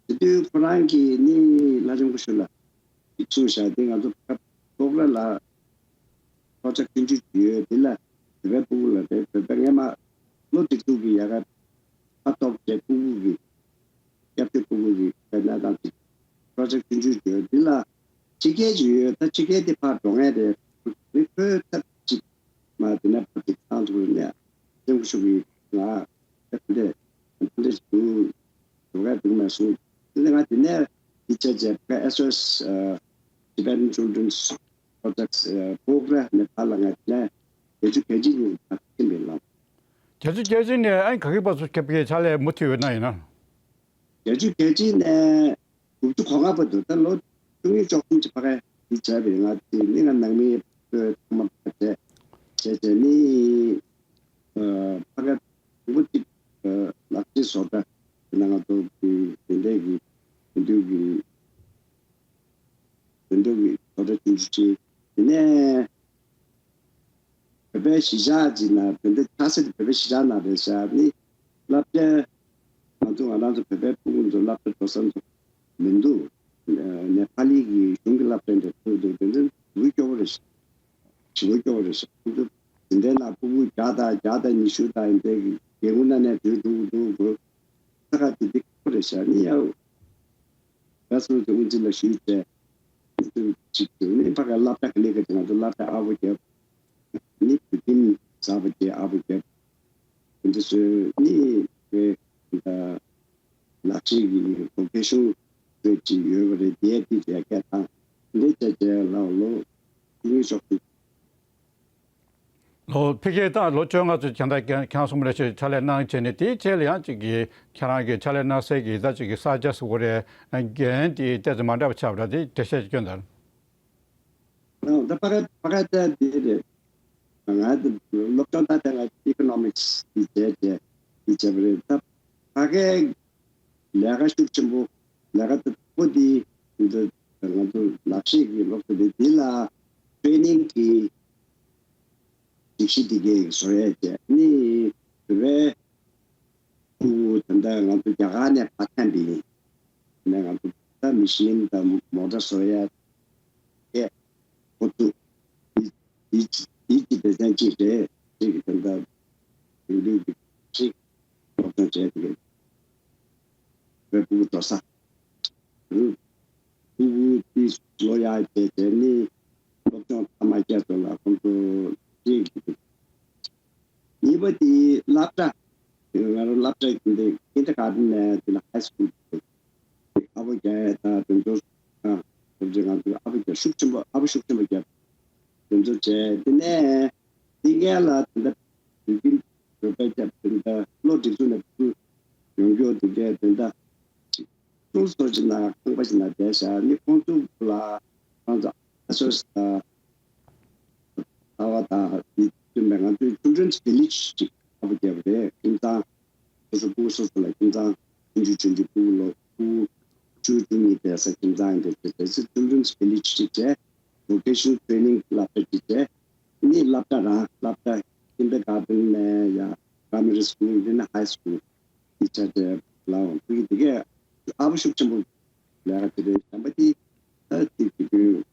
དེ་དུས་ཁོ་རང་གིས་ནི་ལྷ་ལྕམ་སྐུ་ཞབས་ལ་ གསུངས་བཞག་དེ་ང་ཚོ་ཕ་ཕོག་ར་ལ་པོ་རོ་ཇེཀ་ཆུང་ཆུང་ཅིག་ཡོད། དེ་ལ་བོད་པའི་ཕྲུ་གུ་ལ་རེད། བོད་པའི་སྔས་མ་བློ་སྒྲིག་འཛུགས་ཀྱི་ཡ་ག་ཨ་ཐོབ་བྱས་ཕྲུ་གུ་གི་སྐྱབས་བཅོལ་ཕྲུ་གུ་གི་དཔེར་ན་དང་ཅིག་པོ་རོ་ཇེཀ་ཆུང་ཆུང་ཅིག་ཡོད། དེ་ལ་ཕྱི་རྒྱལ་ཅིག་ཡོད། ད་ཕྱི་རྒྱལ་དེ་ཕར་འགྲོ་མཁན་རེད། མི་ཁོའི་ཐབས་ཅིག་མ་དེ་ནས་ཕར་ཅིག་ཚང་ཐུབ་ནས་སེམས་ཤུགས་ཀྱིས་ང་ཨེ་ཕུ་འདྲེ་ཕུ་འདྲེ་ཞིག་འདུག་འགྲོ་ག་འདུག་མ་གསུངས། དེ་ནས་ང་དེ་ནས་འདི་བྱས་རྗེས་ཨེས་ཨོ་ཨེས་Tibetan Children's Project ཕོག་ར་ནས་ཕར་ལ་ང་དེ་ནས་བརྒྱད་ཅུ་གྱ་གཅིག་ཉིན་ཕར་ཕྱིན་པའི་ལམ། བརྒྱད་ཅུ་གྱ་གཅིག་ནས་ཨ་ནི་ག་གི་བར་དུ་ཁྱབ་ཀྱི་ཕྱག་ལས་མུ་མཐུད་ཡོད་ན་ཡིན་ན། བརྒྱད་ཅུ་གྱ་གཅིག་ནས་དགུ་བཅུ་གོ་ལྔ་བར་དུ། ད་ལོ་བཅུ་གཉིས་བཅུ་གསུམ་གྱི་ཕ་གི་འདི་བྱས་པའི་ང་དེ་ནི་ང་ནང་མི་ཚང་མ་ཕར་བྱས་བྱས་བྱས་ནི་ཨ་ཕ་གི་དང་པོ་གཅིག་ཨ་ལག་ཤེས་བཟོ་གྲྭ་དེ་ན་ང་ཚོ་གི་དེ་འདྲས་ཀྱི་དེ་དུས་ཀྱི་དོན་གྲུབ་ཀྱི་ཚོགས་གྲྭ་ཆུང་ཆུང་ཅིག་དེ་ནས་བོད་པའི་གཞིས་ཆགས་ཅིག་ན། དེ་འདྲ་ཆགས་སྲིད་དེ་བོད་པའི་གཞིས་ཆགས་ན་རེད་ཤག་ནི་སློབ་གྲྭ་ང་ཚོ་ང་རང་ཚོ་བོད་པའི་ཕྲུ་གུ་ཚོ་སློབ་གྲྭ་འགྲོ་ས་ཚོ་མི་འདུག་ནེ་པ་ལི་གི་གཞུང་གི་སློབ་གྲྭ་འདྲ་ཐུག་འདུག་དེ་འདྲ་ལུས་སྐྱོ་བོ་རེད་ཤག་ཞི་བ་སྐྱོ་བོ་རེད་ཤག་ཁོང་ཚོ་དེ་འདྲའི་ནང་ཕྲུ་གུ་བརྒྱ་དང་བརྒྱ་དང་ཉི་ཤུ་དང་དེ་འདྲའི་གི་རྒན་རྒོན་ན་ནས་འགྲོ་འགྲོ་འགྲོ་འགྲོ་ས་ག་དེ་དེ་ཁོ་རེད་ཤག་ནི་ཡ། ད་སོ་སོ་དབུ་འཛིན་ལ་ཞུས་བྱས། དེ་ཚོ་གཅིག་དེ་ནི་ཕ་ག་སློབ་གྲྭ་ག་ལེ་ག་དེ་ང་ཚོ་སློབ་གྲྭ་ཨ་བོ་རྒྱབ། ནི་བོད་ཁྱིམ་གསར་པ་དེ་ཨ་བོ་རྒྱབ། དེ་ཚོ་ནི་བོད་ད་ལག་ཤེས་ཀྱི་བོ་ཀེ་ཤོན་བོད་ཅིག་ཡོད་པ་རེད། དེ་དེ་རྒྱ་སྐད་དང་འདི་བྱས་བྱས་ལ་ལོ་བཅུ་གཉིས་ཙམ་ཞིག་ལོ་ཕ་གིར་ད་ལོ་བཅོ་ལྔ་ཙམ་ཁྱེད་རང་ཁྱེད་རང་གསུམ་ལས་ཕྱི་ཕྱག་ལས་གནང་བྱས་ནས། དེའི་རྗེས་ལ་ཡང་ཅིག་གི་ཁྱེད་རང་གི་ཕྱག་ལས་གནང་སའི་གི་ད་ཅིག་གི་ས་ཆ་ཟེར་དགོས་རེད། འགན་དེ་ཏོག་ཙམ་མ་འདྲ་བ་ཆགས་པ་འདྲ། དེ་འགྲེལ་བཤད་ཅིག་སྐྱོན་དང་། ད་ཕ་ག་ཕ་ག་ད་དེ་རེད། ང་ད་སློབ་སྦྱོང་ད་ལྟ་ང་ཨི་ཀོ་ནོ་མིག་སི་དེ་བྱས་བྱས་དེ་བྱས་པ་རེད། ད་ཕ་གའི་ལས་ཀ་ཤུགས་ཆེན་པོ། ལས་ཀ་དང་པོ་འདི་འདི་ང་ཚོ་ལག་ཤེས་ཀྱི་སློབ་གསོ་རེད། འདི་ལ་ཊེ་རེ་ནིང་གི་སྒྲིག་གཞི་འདི་གའི་བཟོ་ཡས་བྱས་ནི་རེད། ཁུ་ད་ལྟ་ང་ཚོ་རྒྱ་གར་ནས་ཕར་འཐེན་པའི་ནས་ང་ཚོ་ད་མི་ཤིན་དང་མོ་ཊ་བཟོ་ཡས་བྱས་འགོ་བཙུགས། འདི་འདི་འདི་གི་སྡེ་ཚན་གཅིག་རེད། གཅིག་གི་ད་ལྟ་དེང་དུས་ཀྱི་གཅིག་སློབ་སྦྱོང་བྱས་ཏེ་བོད་ཕྲུ་གུ་འགྲོ་ས། ཕྲུ་གུ་དེ་ལོ་ཡག་བྱས་བྱས་ནི་སློབ་སྦྱོང་མཐའ་མ་བརྒྱད་ཚོ་ལ་ཁོང་ཚོ་གཅིག་གཉིས་པ་དེ་སློབ་གྲྭ། ང་རང་སློབ་གྲྭ་དེ་འདྲ་ཀིན་ཌར་གྷར་ཌེན་ནས་དེ་ལ་ཧའི་སི་ཀུལ། ཨ་བོ་རྒྱག་ཡས་དང་དེ་ཚོ་དང་། སློབ་ཆེན་ང་ཚོས་ཨ་བོ་རྒྱག་ཤུགས་ཆེན་པོ། ཨ་བོ་ཤུགས་ཆེན་པོ་རྒྱབ། དེ་ཚོ་བྱས། དེ་ནས་དེ་སྔོན་ལ་དེ་འདྲ་བོད་ཁྱིམ་བོད་པའི་རྒྱབ་དེ་འདྲ་བློ་སྒྲིག་འཛུགས་ནས་བུ་ཡོང་རྒྱུ་དེ་འདྲ་དེ་འདྲ་ཅིག་ཏུ་སོ་ཅིག་ན་ཁང་པ་ཞིག་ན་བསྡད་བཞག་ནི་ཁོང་ཚོ་ལ་ང་ཚོ་ཨ་སོ་སི་ད་ལྟ་བ་དང་དེ་བསྟུན་པའི་ང་ཚོའི་ཆིལ་ཌྲེན་སི་བི་ལེ་ཇི་ཅིག་ཨ་བོ་རྒྱག་པ་རེད། ཁྱིམ་ཚང་སོ་སོ་ཕྲུ་གུ་སོ་སོ་ལ་ཁྱིམ་ཚང་ཆུང་ཆུང་ཆུང་ཆུང་ཕྲུ་གུ་ལོ་ཕྲུ་གུ་བཅུ་བཅུ་གཉིས་བསྡད་ས་ཁྱིམ་ཚང་ཡིན་པའི་ཆེད་དུ་ཆིལ་ཌྲེན་སི་བི་ལེ་ཇི་ཅིག་བྱས། བོ་ཀེ་ཤན་ཊེ་རེ་ནིང་སློབ་གྲྭ་ཅིག་བྱས། ནི་སློབ་གྲྭ་རང་སློབ་གྲྭ་ཀིན་ཌར་གྷར་ཌེན་ནས་ཡ་པ་རའི་མ་རི་སི་ཀུལ། དེ་ནས་ཧའི་སི་ཀུལ་དེ་ཆ་བྱས་ལ་འོང་། དེ་གི་དེ་གས་ཨ་བོ་ཤུགས་ཆེན་པོ་ལས་ཀ་དེ་རེད། བྱམས་པ་དེ་ད་དེ་དེ་དུས།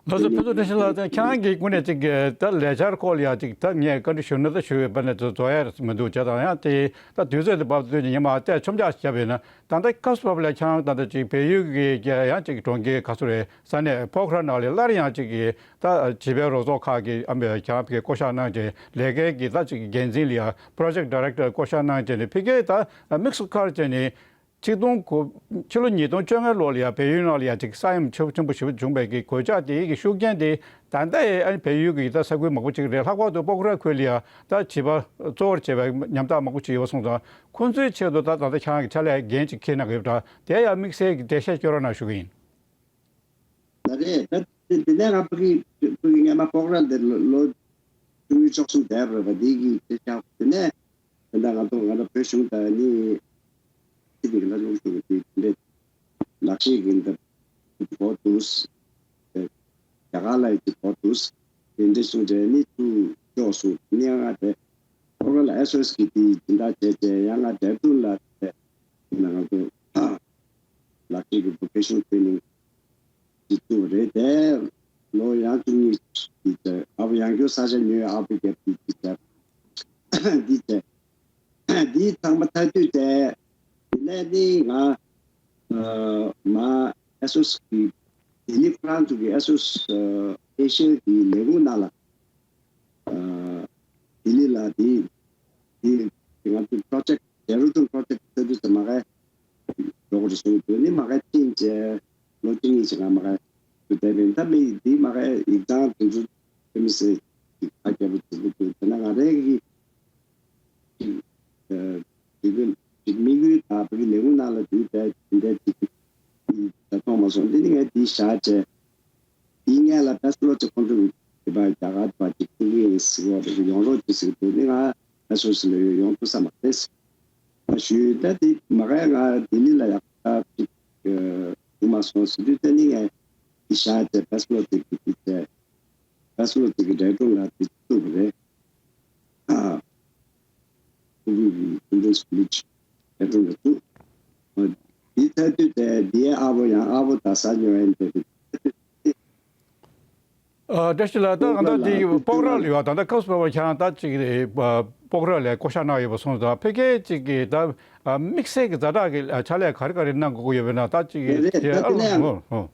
ལགས་སོ། ཕུན་ཚོགས་བཀྲ་ཤིས་ལགས། ད་ཁྱེད་རང་གི་ངོས་ནས་ཅིག་གི་ད་ལས་འཆར་སྐོར་ལ་ཡང་ཅིག་ད་ངས་བཀའ་འདྲི་ཞུ་ན་ད་ཞུ་བའི་བར་ནས་རྫོགས་ཡ་མི་འདུག་བྱས་ཙང་། ཡང་དེ་ད་དུས་ཚོད་དེ་བབ་དུས་ཉི་མ་བལྟས་མཆོང་རྒྱག་བྱས་པ་ཡིན་ན། ད་ལྟ་སྐབས་སུ་བབ་ལ་ཁྱེད་རང་ད་ལྟ་ཅིག་བལ་ཡུལ་གྱི་ཡང་ཅིག་གྲོང་ཁྱེར་ག་ཚོད་རེད། ས་གནས་ཕོག་ར་ནང་ལ་སླར་ཡང་ཅིག་གི་ད་བྱིས་པའི་རོགས་ཚོགས་ཁག་གི་ཨ་མས་ཁྱེད་རང་ཕ་གིར་བསྐོ་བཞག་གནང་བྱས། ལས་ཀའི་གི་ད་ཅིག་འགན་འཛིན་ལ་ཡང་པྲོ་ཇེཀ་ཌི་རེག་ཊར་བསྐོ་བཞག་གནང་བྱས་ནས། ཕ་གིར་ད་དམིགས་སུ་བཀར་བྱས་ནས། ཆིག་སྟོང་དགུ་ཕྱི་ལོ་ཉིས་སྟོང་བཅོ་ལྔ་ལོ་ལ་ཡང་བལ་ཡུལ་ནང་ལ་ཡང་ཅིག་ས་ཡོམ་ཆེན་པོ་ཆེན་པོ་ཞེ་པོ་བྱུང་བའི་གི་གོད་ཆག་དེའི་གི་ཤུགས་རྐྱེན་དེ་ད་ལྟ་ཡང་ཨ་ནི་བལ་ཡུལ་གི་ད་ས་ཁུལ་མང་པོ་ཅིག་རེད། ལྷག་པར་དུ་སྤོག་ར་ཁུལ་ལ་ཡང་ད་བྱིས་པ་གཙོ་བོར་བྱས་པའི་ཉམ་ཐག་མང་པོ་ཅིག་ཡོད་པ་སོང་ཙང་། ཁོང་ཚོའི་ཆེད་དུ་ད་ད་ལྟ་ཁྱེད་རང་གི་ཕྱག་ལས་འགན་ཅིག་འཁྱེར་གནང་གི་ཡོད་པ་འདྲ། དེ་ཡང་དམིགས་བསལ་གྱི་འགྲེལ་བཤད་སྐྱོན་རོགས་གནང་ཞུ་གི་ཡིན། ད་རེད། ད་དེ་དེ་ནས་ང་ཕ་གི་ཕ་གི་སྔས་མ་སྤོག་ར་འདིར་ལོ་ལོ་བཅུ་གཉིས་བཅུ་གསུམ་བསྡད་པ་རེད་པ། འདི་གི་དེ་ཆགས་དེ་ནས་དེ་འདྲ་ང་ཚོ་ང་ཚོ་བོད་གཞུང་དང་ནི་ཁྱི་དེ་གི་ལ་ལུགས་ཤུགས་དེ་འདྲ་ལག་ཤེས་ཀྱི་འདི་གོ་འདུག་རྒྱ་གར་ལ་ཡི་གོ་འདུག་དེ་འདྲ་གསུངས་རྗེས་ནི་ཚུར་ཕྱོགས་སུ་ནི་ང་དེ་སྤོག་ར་ལ་ཨེས་ཨོ་ཨེས་གི་དེ་སྦྱིན་བདག་བྱས་རྗེས་ཡང་ང་འབྲས་སྤུངས་ལ་དེ་ང་ཚོ་ལག་ཤེས་ཀྱི་བོ་ཀེ་ཤན་ཊེ་རེ་ནིང་ ས་ཆ་ཉོས། ཨ་བོ་རྒྱབ་ཀྱི་དེ་བྱས། འདི་བྱས། འདི་ཚང་མ་ཐག་གཅོད་བྱས། དེ་ནས་ནི་ང་ཨ་མ་ཨེ་སོ་སི་གི་ལྡི་ལི་ཁོ་རང་ཚོ་གི་ཨེ་སོ་སི་ཨེ་ཤི་ཡ་གི་ལས་ཁུངས་ནང་ལ། ཨ་ལྡི་ལི་ལ་དེ་དེ་ང་ཚོ་པོ་རོ་ཇེཀ་ཌེ་ར་ཌུན་པོ་རོ་ཇེཀ་ཊི་ལྟ་དུས་ཙམ་མ་ག་འགྲོ་དགོས་རེད་གསུངས་འདུག་ནི་མ་ག་ཕྱིན་བྱས་ལོ་གཅིག་གཉིས་ཤིག་ང་མ་ག་དུ་བསྡད་པས། ད་མི་འདི་མ་ག་ཡིག་ཚང་དེ་ཚོ་ཕེ་མི་སི་ཁ་རྒྱབ་པོ་དེ་ཚོ་འདུག་དེ་ན་ང་རང་གི་ཅིག་ཨ་ཅིག་ཅིག་དམིགས་ཡུལ་དང་བོད་ཀྱི་ལས་ཁུངས་ནང་ལ་དུས་བསྡད་དེ་འདྲ་ཅིག་ད་མཐོང་མ་སོང་། འདི་ནི་ངས་འདི་བཞག་བྱས། དེའི་སྔོན་ལ་པེ་སི་ལོ་ཅིག་ཁོང་ཚོ་གི་རྒྱ་གར་བ་ཅིག་ཐུག་གི་ཡིན་ཟེར་བ་རེད། ཡོང་རོགས་ཅིག་ཟེར་གི་འདུག་ནི་ང་ཨེ་སོ་སི་ལ་ཡོང་ཐུབ་ས་མ་རེད། ཞུས་ད་དེ་མ་ག་ང་ལྡི་ལི་ལ་ཡག་པ་ཅིག་བྱུང་མ་སོང་ཟེར་དུས་ད་ནི་ངས་དེ་བཞག་བྱས་པེ་སི་ལོ་ཅིག་གི་དེ་བྱས། ཨ་སུ་ལོ་ཅིག་གི་འབྲས་སྒྲོན་ལ་དེ་བཙུགས་པ་རེད། ཨ་ཕྲུ་གུ་གི་ཆུང་ཆུང་སྐུ་ལུས་ཀྱི་འབྲས་སྒྲོན་ལ་བཙུགས། འདི་ཐད་དུས་དེ་འདིའི་ཨ་བོ་ཡང་ཨ་བོ་ད་ཟ་ཉོ་ཡན་དེ་དེ། ཨ་བཀྲ་ཤིས་ལགས། ད་ང་ད་དེ་སྤོག་ར་ལ་ཡོད་པ། ད་ལྟ་སྐབས་སུ་བབས་པ་ཁྱེད་རང་ད་ཅིག་རེད། སྤོག་ར་ལ་བསྐོ་བཞག་གནང་ཡོད་པ་སོང་ཙང་ཕལ་སྐད་ཅིག་གི་ད་དམིགས་བསལ་གྱི་ཛ་དྲག་གི་ཕྱག་ལས་ག་རེ་ག་རེ་གནང་དགོས་ཀྱི་ཡོད་པས་ན། ད་ཅིག་རེད་རེད། ད་དེ་ལས་ཨ་ལོ་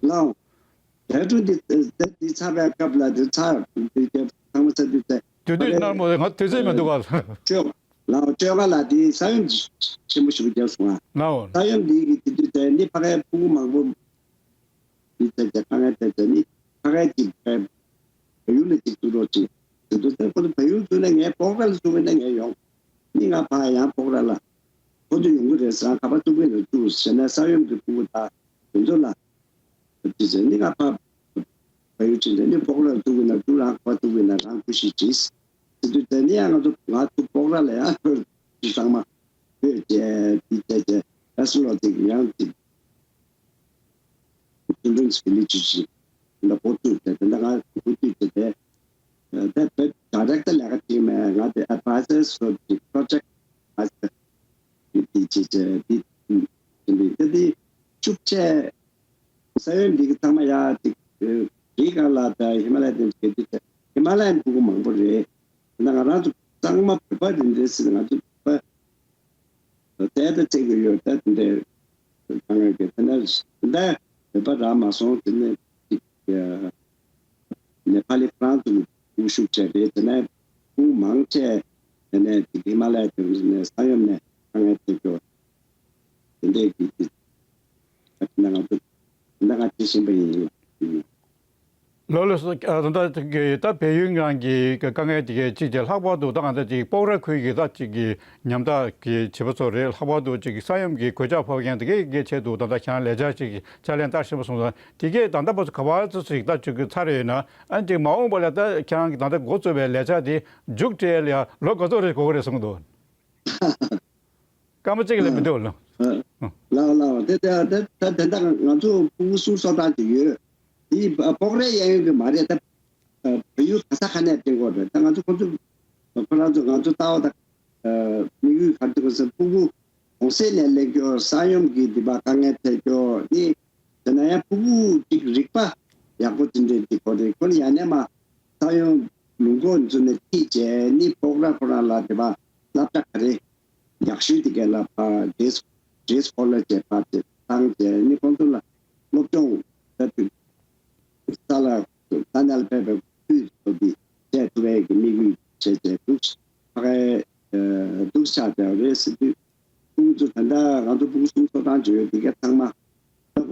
ལའང་། འདས་གྲོངས་འདི་འདི་འདི་ཚར་བའི་སྐབས་ལ་འདི་ཚར་འདི་རྒྱབ་ཚང་མ་ཚར་དུས་ཚེ། དུས་དུས་ནར་མོ་ང་དུས་ཚོད་མི་འདུག་ག་ཅོ་ལའོ་ཅོ་ག་ལ་འདི་ས་ཡོམ་ཆེན་པོ་ཞིག་བརྒྱབ་སོང་ང་། ལའོ། ས་ཡོམ་འདི་གི་དེ་དུས་ཚེ་ནི་ཕ་གའི་ཕྲུ་གུ་མང་པོ་འདི་ཚེ་རྒྱ་དཀའ་ངལ་ཚེ་ཚེ་ནི་ཕ་གའི་ཅིག་ཕའི་བལ་ཡུལ་ལ་ཅིག་ཚུར་རོགས་ཅིག་དེ་དུས་ཚེ་ཁོ་ཚོ་བལ་ཡུལ་ཚུར་ནས་ངའི་སྤོག་ར་ལ་ཚུར་བས་ནས་ངས་ཡོང་། ནི་ང་ཕ་ཡང་སྤོག་ར་ལ་ཁོ་ཚོ་ཡོང་གི་རེད་ཟེར། ཁ་པར་ཐུག་གི་རེད་འདུག་ཟེར་ནས་ས་ཡོམ་གི་ཕྲུ་གུ་དག་དེ་ཚོ་ལ། དེ་ཚོ་ནི་ང་ཕ་བལ་ཡུལ་ཕྱིན་ཚེ་ནི་སྤོག་ར་ཐུག་གི་ན་ཐུག་རང་ཁ་པར་ཐུག་གི་ན་རང་ཁུ་ཤི་བྲིས། དེ་དུས་དེ་ནི་ཡང་ང་ཚོ་ང་ཚོ་སྤོག་ར་ལ་ཡང་ཁོས་ཚང་མ་བོད་ཅེ་དེ་ཅེ་ཅེ་ཨ་སུ་ལོ་དེ་གི་ཡང་དེ། ཆུང་ཆུང་ཞིག་ལས་ཅི་ཞིག་འདི་འགོ་བཙུགས་ཏེ་དེ་འདྲ་ང་འགོ་བཙུགས་ཏེ་དེ་ད་བོད་ཌའི་རེག་ཊར་ལས་ཀ་བྱེད་མེད། ང་དེ་ཨེཌ་ཝའི་ཟར་སོ་ཅིག་པྲོ་ཇེག་ཊི་ཨེཌ་ཝའི་ཟར་དེ་ཅི་ཅི་དེ་དེ་དེ་དེ་ཤུགས་ཆེ། ས་ཡོམ་འདི་གི་ཚང་མ་ཡ་ཅིག་རི་སྒང་ལ་ད་ཧི་མ་ལ་ཡ་དེ་ཅིག་གི་ཧི་མ་ལ་ཡན་ཕྲུ་གུ་མང་པོ་རེད། ད་ང་རང་ཚོ་ཚང་མ་བོད་པ་རེད་འདྲ་སྲིད། ང་ཚོ་བོད་པ་བསྡད་ད་བྱེད་དགོས་ཡོད། ད་དེ་འདྲའི་དཀའ་ངལ་གྱི་དེ་འདྲ་འདི་བོད་པ་རག་མ་སོང་། དེ་ནས་ཅིག་ནེ་པ་ལི་ཕ་རང་ཚོ་གི་ཕྲུ་གུ་ཤུགས་ཆེ་རེད། དེ་ནས་ཕྲུ་གུ་མང་ཆེ་དེ་ནས་ཅིག་ཧི་མ་ལ་ཡ་དེ་ནས་ས་ཡོམ་ནས་དཀའ་ངལ་འཕྲད་ཀྱི་ཡོད། དེ་འདྲའི་གི་དེ་ད་ང་ཚོ་ད་ང་དེ་བཞིན་པ་ཡིན། ལགས་ལགས་སོ། ད་ལྟ་གི་ད་བལ་ཡུལ་ནང་གི་དཀའ་ངལ་དེ་གའི་གཅིག་དེ་ལྷག་པར་དུ་ད་ང་ཚོ་ཅིག་སྤོག་ར་ཁུལ་གྱི་ད་ཅིག་གི་ཉམ་ཐག་གི་བྱིས་པ་ཚོ་རེད། ལྷག་པར་དུ་ཅིག་ས་ཡོམ་གྱི་གོད་ཆག་ཕོག་མཁན་དེ་གའི་གི་ཆེད་དུ་ད་ལྟ་ཁྱེད་རང་ལས་འཆར་ཅིག་ཕྱག་ལེན་བསྟར་བཞིན་པ་སོང་ཙང་དེ་གའི་ད་ལྟ་བར་དུ་ག་བར་ཚོ་ཞིག་ད་ཅིག་གི་ཚར་ཡོད་ན། ཨ་ཅིག་མ་འོངས་པ་ལ་ད་ཁྱེད་རང་གི་ད་ལྟ་འགོ་བཙུགས་པའི་ལས་འཆར་དེ་མཇུག་སྒྲིལ་ཡ་ལོ་ག་ཚོད་རེ་འགོར་གི་རེད་གསུང་གི་འདུག་སྐར་མ་གཅིག་ལས་མི་འདུག་ལགས། ལགས་ལགས། དེ་དེ་དེ་དེ་འདྲ་ང་ཚོ་ཕྲུ་གུ་གསུམ་གསོ་སྟངས་ཅིག་ཡོད། དེ་སྤོག་རའི་གཡས་གཡོན་གྱི་མ་རེད། ད་བལ་ཡུལ་ག་ས་ག་ནས་སྤྲད་དགོས་རེད། ད་ང་ཚོ་ཁོ་ཚོ་ཁོ་རང་ཚོ་ང་ཚོ་ལྟ་བ་ད་དམིགས་ཡུལ་ག་རེ་ཟེར་ཕྲུ་གུ་གྲོང་གསེབ་ནས་སླེབས་རྒྱུ། ས་ཡོམ་གྱི་འདི་པ་དཀའ་ངལ་འཕྲད་རྒྱུ་ནི། དེ་ན་ཡང་ཕྲུ་གུ་ཅིག་རིག་པ་ཡག་པོ་དེ་འདྲས་ཅིག་དགོས་རེད། ཁོ་ནི་ཡང་ན་མ་ས་ཡོམ་ལུང་ཁོག་ཚོ་ནས་ཁྲིད་བྱས་ནི་སྤོག་ར་ཁོ་རང་ལ་དེ་པ་སློབ་གྲྭ་ག་རེ་ཡག་ཤོས་དེ་ག་ལ་ཕ་ཌེ་སི་ཌེ་སི་ཀོ་ལར་བྱས་ཕ་དེ་བཏང་བྱས་ནི་ཁོང་ཚོ་ལ་སློབ་སྦྱོང་ད་དུ་ས་ལ་ས་གནས་ལ་ཕེབས་པའི་ཁུལ་དུ་དེ་བྱས་ཐུབ་པའི་གི་དམིགས་ཡུལ་བྱས་བྱས་འདུག་ཕ་གའི་འདུག་ཆགས་བསྡད་པ་རེད་ཟེར་དུས། ཁོང་ཚོ་ད་ལྟ་ང་ཚོ་ཕྲུ་གུ་གསུམ་གསོ་སྟངས་བྱེད་ཡོད་དེ་ག་ཚང་མ་ད་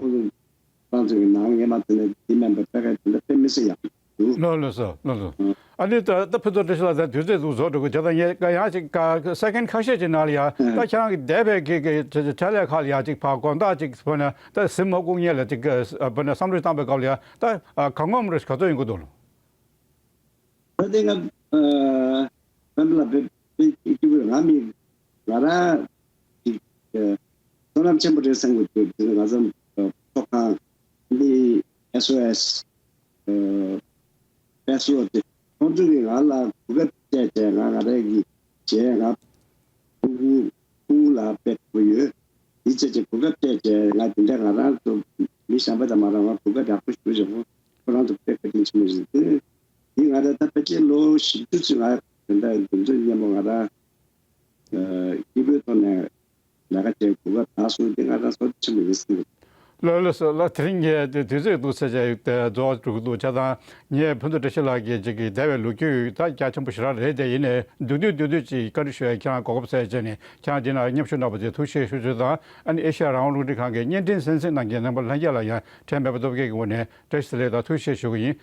ཁོང་ཚོ་རང་ཚོ་གི་ནང་ངེས་མ་དེ་ནས་དེ་མིན་པ་ཕ་གའི་དེ་འདྲ་དཔེ་མི་སྲིད་ཡག་འདུག་ལགས་ལགས་སོ། ལགས་སོ། ཨ་ནི་ད་ད་ཕུན་ཚོགས་བཀྲ་ཤིས་ལགས། ད་དུས་ཚོད་འདུག་རྫོགས་འགྲོ་གི། བྱས་ཙང་ངས་ཡང་ཅིག་ག་སེ་ཀེན་ཁ་ཤས་ཅིག་ནང་ལ་ཡ་ད་ཁྱེད་རང་གི་འདས་པའི་གི་གི་ཕྱག་ལས་ཁག་ལ་ཡ་ཅིག་ཕར་དགོངས་དག་ཅིག་བོད་ནས་ད་གཟིམ་མ་བཀུག་མཁན་ལ་ཅིག་བོད་ནས་བསམ་བློ་བཏང་པའི་སྐབས་ལ་ཡ་ད་གང་ངོམ་རེ་ག་ཚོད་ཡོང་གི་འདུག་ད་དེ་ང་ཨ་ཨ་ལ་བེ་བེ་སྐྱིད་པོ་ང་མི་ང་རང་གི་ཨ་བསོད་ནམས་ཆེན་པོ་རེད་བསམ་གྱི་འདུག་དེ་ང་ཚོ་ཚོགས་ཁང་འདི་ཨེ་སི་ཨོ་ཨེ་སི་ཨ་པེ་སི་ལོ་དེ་ཁོང་ཚོ་གིས་ང་ལ་གོ་སྐབས་སྤྲད་བྱས་ང་ང་རང་གི་བྱས་ང་ཕྲུ་གུ་ཕྲུ་གུ་ལ་དཔེ་ཁག་པོ་ཡོད། དེ་བྱས་བྱས་གོ་སྐབས་སྤྲད་བྱས་ང་དེ་འདྲ་ང་རང་ཚོ་མི་གཞན་པ་དང་མ་འདྲ་བ་གོ་སྐབས་ཡག་པོ་ཞིག་བྱུང་། ཁོ་རང་ཚོ་དཔེ་བཀའ་དྲིན་ཆེན་པོ་ཞིག་འདུག་འདི་ང་རང་ད་ཕལ་ཆེར་ལོ་བཞི་བཅུ་ཙམ་ང་དེ་འདྲ་འདུ་འཛོམས་མཉམ་པོ་ང་རང་སྐྱིད་པོའི་ཐོག་ནས་ལས་ཀ་བྱེད་གོ་སྐབས་དག་སོང་། འདི་ང་རང་ཚོ་ཆེན་པོ་ཡིན་སྲིད། ལགས་ལགས་སོ་ལགས། དེ་རིང་ངས་དེ་དུས་ཚོད་འདུག་ཟེར་བྱས་རྫོགས་འགྲོ་གི་འདུག་བྱས་ཙང་ངས་ཕུན་ཚོགས་བཀྲ་ཤིས་ལགས་ཀྱི་ཅིག་གི་འདས་པའི་ལོ་རྒྱུས་ད་རྒྱ་ཆེན་པོ་ཞེ་དྲག་རེད་དེ། ཡིན་ནའི་མདོར་བསྡུས་མདོར་བསྡུས་ཅིག་བཀའ་འདྲི་ཞུ་ཡ། ཁྱེད་རང་གོ་སྐབས་ཟེར་བྱས་ནས་ཁྱེད་རང་འདི་ན་མཉམ་ཞུགས་གནང་བ་དེ་ཐུགས་རྗེ་ཆེ་ཞུ་རྒྱུ་དང་། ཨ་ནི་ཨེ་ཤ་ཡ་རང་དབང་རླུང་འཕྲིན་ཁང་གི་བརྙན་འཕྲིན་གསན་གཟིགས་གནང་མཁན་རྣམ་པ་ལྷན་རྒྱས་ལ་ཡང་དྲན་མེད་པ་སྟོབས་རྒྱས་ཀྱི་ངོས་ནས་བཀྲ་ཤིས་བདེ་ལེགས་དང་ཐུགས་རྗེ་ཆེ་ཞུ་གི་ཡིན།